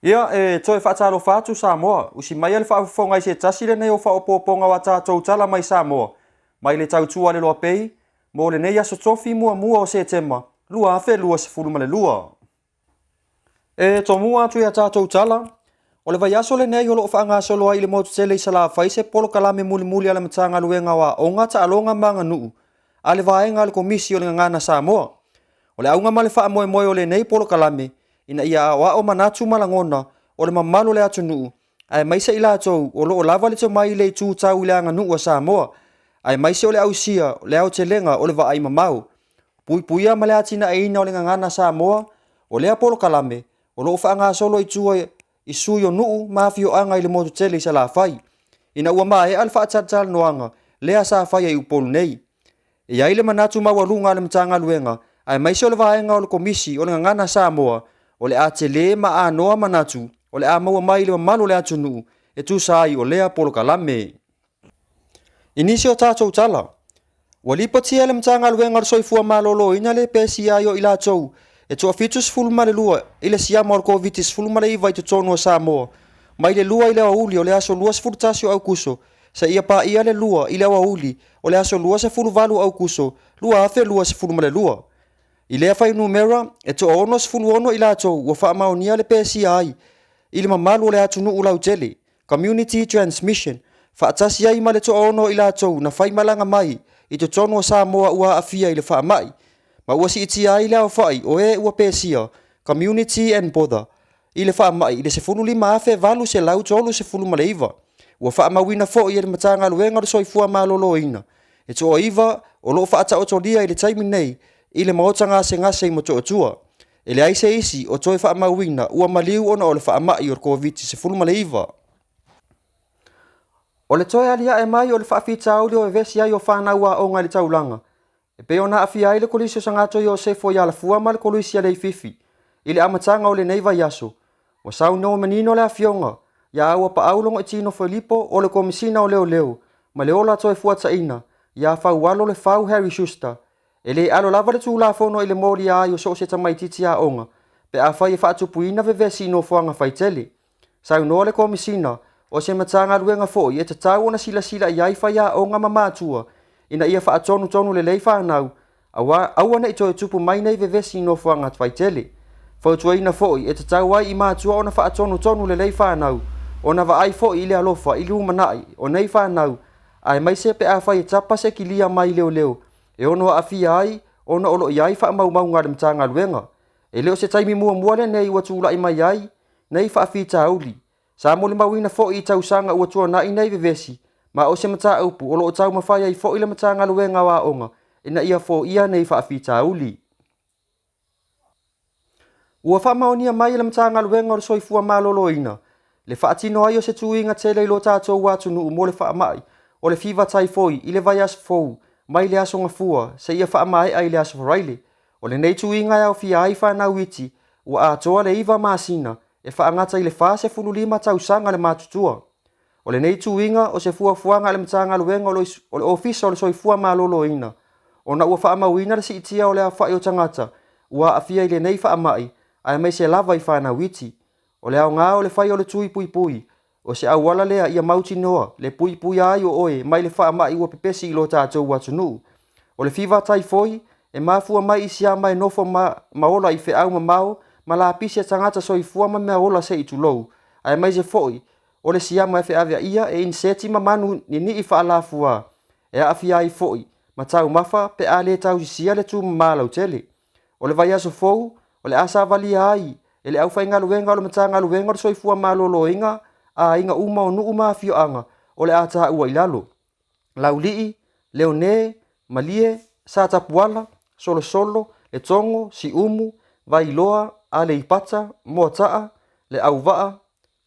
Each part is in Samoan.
Ia, e toe faatalofa atu Samoa, usi maia le faafofoga i se tasi lenei o faaopoopoga o a tatou tala mai Samoa, mai le tautua a le Loapei, mo lenei aso tofi muamua o Setema 2022. E tomua atu i a tatou tala, o le vaiaso lenei o lo o faagasolo ai i le motu tele i Salafai se polokalame mulimuli a le Matagaluega o Aoga, Taaloga ma Aganuu a le Vaega a le Komisi o le Gagana Samoa. O le auga ma le faamoemoe o lenei polokalame, ina ia aoao manatu ma lagona o le mamalu o le atunuu, aemaise i latou o lo o lava le tomai i le itu tau i le aganuu a Samoa, aemaise o le ausia o le aotelega o le vaai mamao, puipuia ma le atinaeina o le gagana Samoa. O lea polokalame o lo o faagasolo i tua i sui o nuu ma afioaga i le motu tele i Salafai, ina ua maea le faatalatalanoaga lea sa faia i Upolu nei. E i ai le manatu maualuga a le Matagaluega aemaise o le vaega o le Komisi o le Gagana Samoa, o le a tele ma anoa manatu o le a maua mai i le mamalu o le atunuu e tusa ai o lea polokalame. I nisi o tatou tala, ua lipotia e le Matagaluega o le Soifua Maloloina le pesia ai o i latou e toa-72 i le siama o le Koviti-19 i totonu o Samoa mai le 2 i le aoauli o le aso 21 o Aukuso seia paia le 2 i le aoauli o le aso 28 o Aukuso 2022. I lea fuainumera, e toa-66 i latou ua faamaonia le pesia ai i le mamalu o le atunuu lautele, Community Transmission, faatasi ai ma le toaono o i latou na faimalaga mai i totonu o Samoa ua aafia i le faamai, ma ua siitia ai le aofai o e ua pesia, Community and Border, i le faamai i le 15,839. Ua faamauina foi e le Matagaluega o le Soifua Maloloina, e toaiva o lo o faataotolia i le taimi nei i le maota gasegase i Motootua. E leai se isi o toe faamauina ua maliu ona o le faamai o le Koviti-19. O le toe aliae mai o le faafitauli o vevesi ai o fanau aoga i le taulaga, e pei ona aafia ai le Kolisi o Sagato Iosefo i Alafua ma le Kolisi a Leififi i le amataga o lenei vaiaso, ua saunoa manino le Afioga ia Auapaau Logoitino Filipo o le Komesina o Leoleo ma le Ola Toefuataiga ia Faualo Lefau Harry Schuster, e le alo lava le Tulafono i le molia ai o so o se tamaitiiti aoga pe afai e faatupuina vevesi i nofoaga faitele. Saunoa le Komesina, o se Matagaluega foi e tatau ona silasila i ai faiaoga ma matua ina ia faatonutonu lelei fanau, aua ne i toe tupu mai nei vevesi i nofoaga faitele. Fautuaina foi e tatau ai i matua ona faatonutonu lelei fanau, ona vaai foi i le alofa i lumanai o nei fanau, aemaise pe afai e tapa se kilia mai leoleo e ono aafia ai ona o lo o i ai faamaumauga a le Matagaluega. E le o se taimi muamua lenei ua tulai mai ai nei faafitauli. Sa molimauina foi i tausaga ua tuanai nei vevesi, ma o se mataupu o lo o taumafai ai foi le Matagaluega o Aoga ina ia foia nei faafitauli. Ua faamaonia mai e le Matagaluega o le Soifua Maloloina le faatino ai o se tuiga tele i lo tatou atunuu mo le faamai o le fiva taifoi i le vaiaso fou mai le aso Gafua seia faamaea i le aso Faraile. O lenei tuiga e aofia ai fanau iti ua atoa le 9 masina e faagata i le 45 tausaga le matutua. O lenei tuiga o se fuafuaga a le Matagaluega o le Ofisa o le Soifua Maloloina ona ua faamauina le siitia o le aofai o tagata ua aafia i lenei faamai aemaise lava i fanau iti. O le aoga o le fai o le tui puipui, o se auala lea ia mautinoa le puipuia ai o oe mai le faamai ua pepesi i lo tatou atunuu. O le fiva taifoi, e mafua mai i siama e nofo ma, ma ola i feau mamao ma lapisi a tagata soifua ma mea ola se i tulou, aemaise foi o le siama e feaveaia e iniseti ma manu ninii faalafua e aafia ai foi ma taumafa pe a le tausisia le tumama lautele. O le vaiaso fou, o le a savalia ai e le aufaigaluega o le Matagaluega o le Soifua Maloloina aiga uma o nuu ma afioaga o le a taua i lalo, Laulii, Leone, Malie, Satapuala, Solosolo, Letogo, Siumu, Vailoa, Aleipata, Moataa, Leauvaa,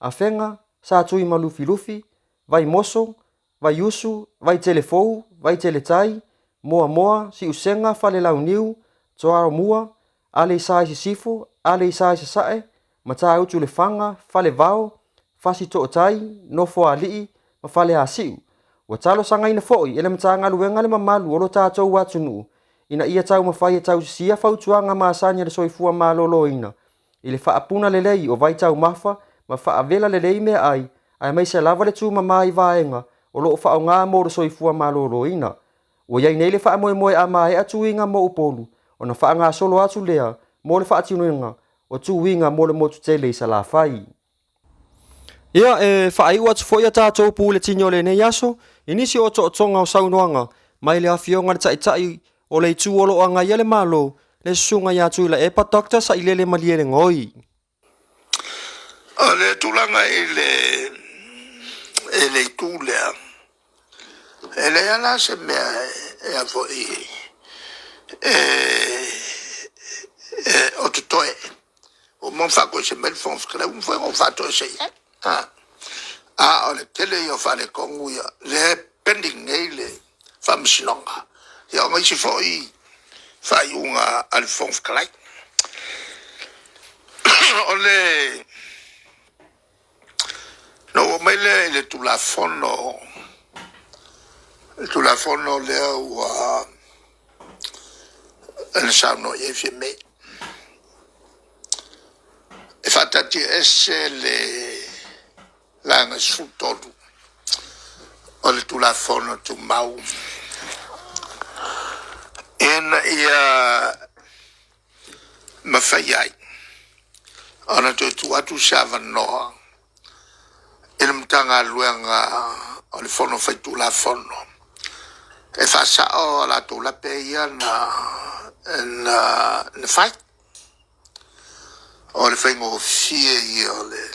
Afega, Satuimalufilufi, Vaimoso, Vaiusu, Vaitelefou, Vaiteletai, Moamoa, Siusega, Falelauniu, Toamua, Aleisa i Sisifo, Aleisa i Sasae, Matautu Lefaga, Falevao, Fasitootai, Nofoalii ma Faleasiu. Ua talosagaina foi e le Matagaluega le mamalu o lo tatou atunuu ina ia taumafai e tausisia fautuaga masani a le soifua maloloina. i le faapuna lelei o vaitaumafa ma faavela lelei meaai aemaise lava le tumama i vaega o lo o faaaoga mo le soifua maloloina. Ua i ai nei le faamoemoe a maea tuiga mo Upolu ona faagasolo atu lea mo le faatinoina o tuiga mo le motu tele i Salafai. Ia, e faaiu atu foi a tatou puletini o lenei aso i nisi o otootoga o saunoaga mai le Afioga i le Taitai o le Itu o lo o agaia le Malo, le Susuga ia Tuilaepa Dr. Sailele Malielegaoi. O le tulaga i le i le itu lea, e leai lava la se mea e a foi o totoe. Ua uma ona faatoese mai le Fofoga Fetalai, ua uma foi ona ou faatoese i ai. A o le tele ia o faaletonu ia, lea e pending nei le Faamasinoga, ia ona o isi foi faaiuga a le Fofoga Fetalai. Ona ou oo mai lea i le Tulafono, le Tulafono lea ua na saunoa i ai Fiame. E faataatiaese le Vaega 13 o le Tulafono Tumau, ina ia mafai ai ona toe tuu atu se avanoa i le Matagaluega o le Fono Faitulafono e faasao a latou lape ia na fai. O le faigofie ia o le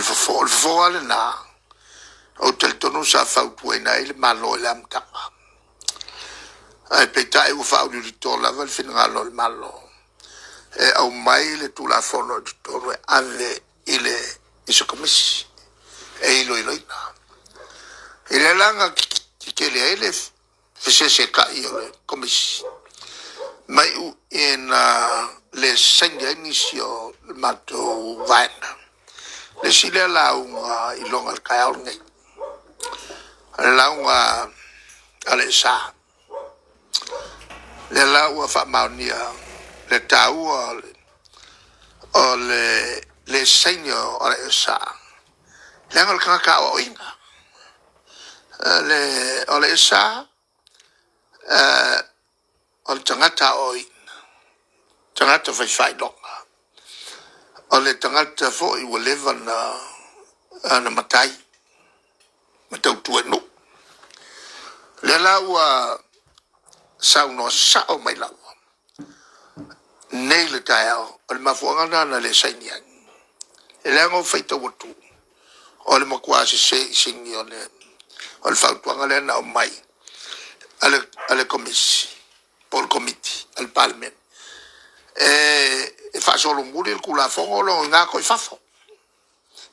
fofo. O le fofo lava lena, ou te talitonu sa fautuaina ai le Malo i le amataga, ae peitai ua faauliulito lava le finagalo o le Malo e aumai le Tulafono i totonu e ave i se Komisi e iloiloina. O lea la na tetele ai le fesesetai o le Komisi, ma iu ina le saini ai nisi o le matou vaega. O le isi lea lauga iloga i le taeao lenei, o le lauga a Alaiasa. O lea la ua faamaonia le taua o le le saini o Alaiasa, leaga o le tagata aoaoina. O Alaiasa o le tagata aoaoina, tagata fai faailoga, o le tagata foi ua leva ona matai ma tautua i nuu. O lea la ua saunoa sao mai lava nei i le taeao, o le mafuaaga lena na le saini ai. Leaga ou te faitau atu, o le matua sese sini o le fautuaga lea na aumai a le Komisi po o le Komiti a le Palemene, e faasolomuli le Tulafono lona ato i fafo.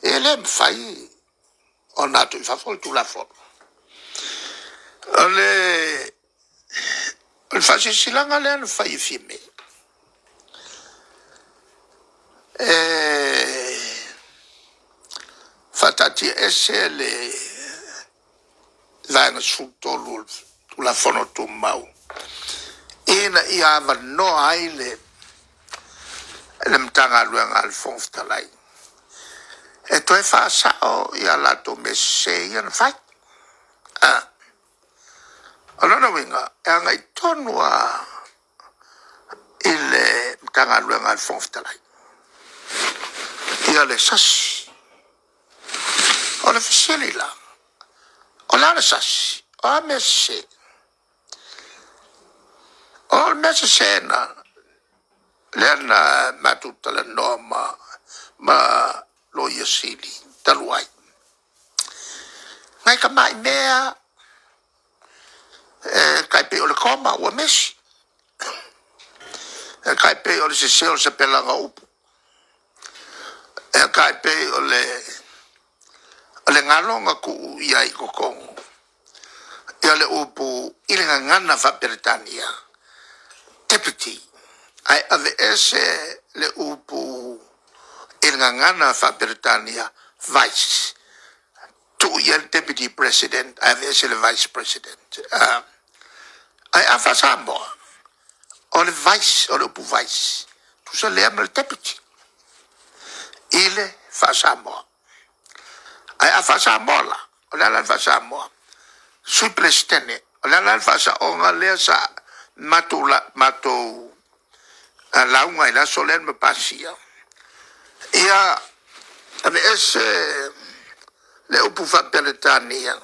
E le mafai ona ato i fafo le Tulafono. O le faasilasilaga lea na fai e Fiame, e faataatiaese le Vaega 13 o le Tulafono Tumau, ina ia avanoa ai le Matagaluega a le Fofoga Fetalai e toe faasao a latou mea sese ia na fai. O lona uiga, e agai tonu lava i le Matagaluega a le Fofoga Fetalai ia le sasi. O le fesili la; o le a le sasi? O a mea sese? O le mea sese lea na matou talanoa ma Loia Sili talu ai, nai tamai mea lava e tai pei o le comma ua misi, e tai pei o le sese o le sapelaga o upu, e tai pei o le galo na tuu i ai i totonu ia le upu i le gagana faa-Peretania, deputy, ae aveese le upu i le gagana faa-Peretania vice, tuu i ai le Deputy President ae aveese le Vice President. Ae a faa-Samoa, o le Vice o le upu Vice, e tutusa lea ma le Deputy. I le faa-Samoa. Ae a faa-Samoa la, o le a la le faa-Samoa? Sui Peresetene. O le a la le faasaoga lea sa matou, matou lauga ai i le aso lea ma pasia? Ia aveese le upu faa-Peretania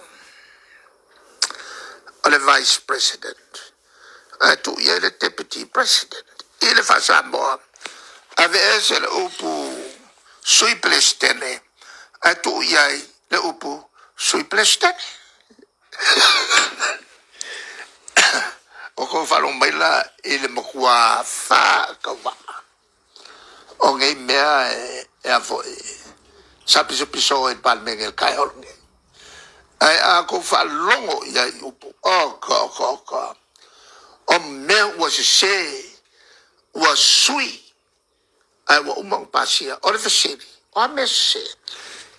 o le Vice President ae tuu i ai le Deputy President. I le faa-Samoa, aveese le upu Sui Peresetene ae tuu i ai le upu Sui Peresetene. Ua outou faalogo mai la i le matua faatauvaa o nei mea e a foi, sa pisopiso ai i le Palemene i le taeao lenei. Ae a outou faalogo i ai i upu, oka oka oka, o mea ua sese, ua sui ae ua uma ona pasia. O le fesili, o a mea sese?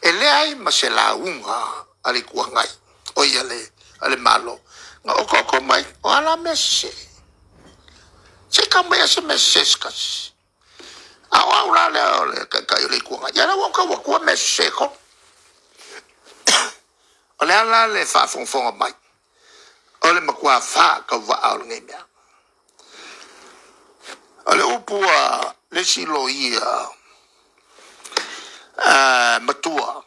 E leai ma se lauga a le Itu Agai, oi a le Malo, na otooto mai, o a la mea sese? Se i tau mai lava se mea sese se tasi. A o au la lea o le Taitai o le Itu Agai, ia o lea ua ou tau atua mea sese e 3. O le a la le faafogafoga mai? O le matua faatauvaa o lenei mea. O le upu a le isi loia matua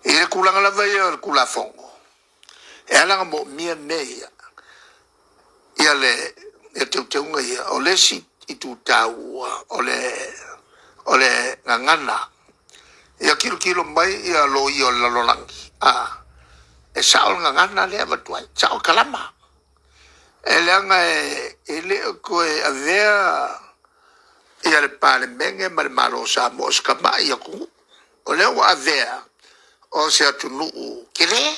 i le tulaga lava ia o le Tulafono, e ala ona moomia mea ia, ia le teuteuga ia, o le isi itu taua o le gagana. Ia tilotilo mai loia o le lalolagi, e sao le gagana lea e avatu ai, e sao le kalama. E leaga e le o toe avea ia le Palemene ma le Malo o Samoa o se tamai atunuu. O lea ua avea o se atunuu tele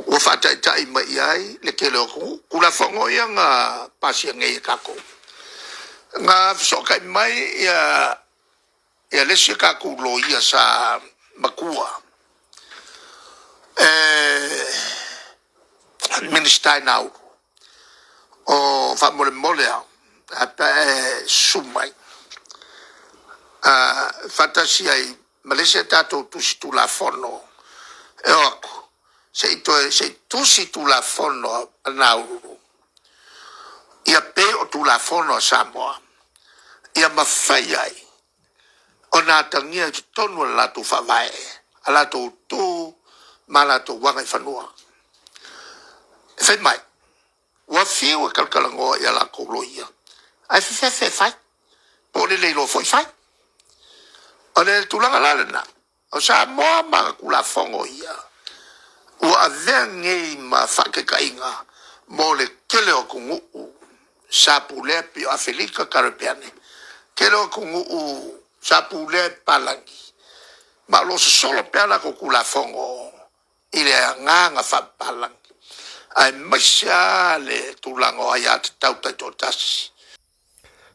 ua faataitai mai i ai le tele o atunuu. Tulafono ia na pasia nei e tatou, na fesootai mai le isi a tatou loia sa matua, le Minisita i Nauru, o faamolemole lava, e a pe a e susu mai faatasi ai ma le isi a tatou tusi Tulafono e o atu se i tusi Tulafono a Nauru ia pei o Tulafono a Samoa, ia mafai ai ona atagia i totonu o le latou Faavae a latou tu ma latou agaifanua. Fai mai, ua fiu e talatalanoa i a latou loia, ae fefefe e fai, po o le le iloa foi fai. O le tulaga la lena, o Samoa ma ana Tulafono ia, ua avea nei ma faataitaiga mo le tele o atunuu sa pulea pei o Afelika, Karepeane, tele o atunuu sa pulea e papalagi, ma o lo o sosolo pea a latou Tulafono i le agaga faapapalagi, aemaise lava le tulaga o aia tatau taitoatasi.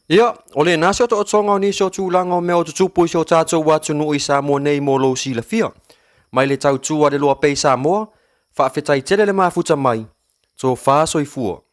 Ia, o lena se otootoga o nisi o tulaga o mea o tutupu i si o tatou atunuu i Samoa nei mo lou silafia. Mai le tautua a le Loa Pay Samoa, faafetai tele le mafuta mai. Tofa soifua.